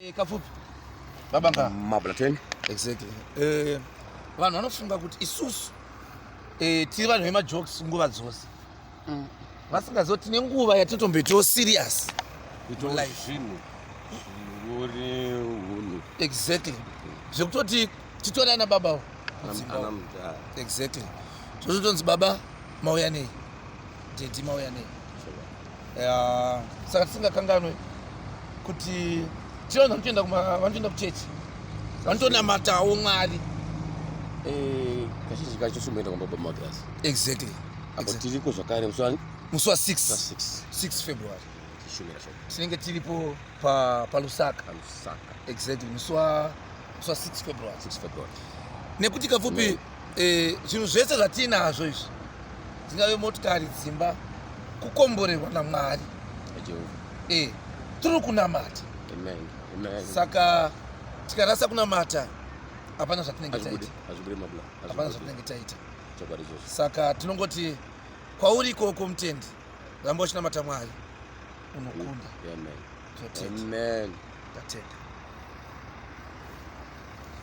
Eh, kafupi baba nga mablaten. Exactly. Vanhu vanofunga kuti isusu tiri vanhu vemajokes nguva dzose, vasingaziva kuti tine nguva yatinotomboitawo serious. Kuitawo Life. zvinhu zvingori hunhu. Exactly, zvekutoti titori ana baba mudzimba. Ana mudhara. Exactly, tototonzi, "Baba mauya nei? Daddy mauya nei?" Ya, saka tisingakanganwe kuti tiri vanhu vanotoenda kuchechi, vanotonamatawo Mwari. Kazhinji kacho somboenda kwababa Magirazi. Apo tiriko zvakare musi wani? Musi wa6. 6. 6 February. Tishumira shoko. Tinenge tiripo paLusaka. PaLusaka. Exactly, musi wa6 February. 6 February. Nekuti kafupi, zvinhu zvese zvatinazvo izvi, dzingave motikari, dzimba, kukomborerwa naMwari. Jehovha. Tiri kunamata. Amen, amen. Saka tikarasa kunamata, hapana zvatinenge Hazvibudi. taita. Hazvibudi, mabla. Hapana zvatinenge taita. Chokwadi izvozvo. Saka tinongoti kwauri ikoko, mutendi, ramba uchinamata Mwari, unokunda. Amen. Totenda. Amen. Tatenda.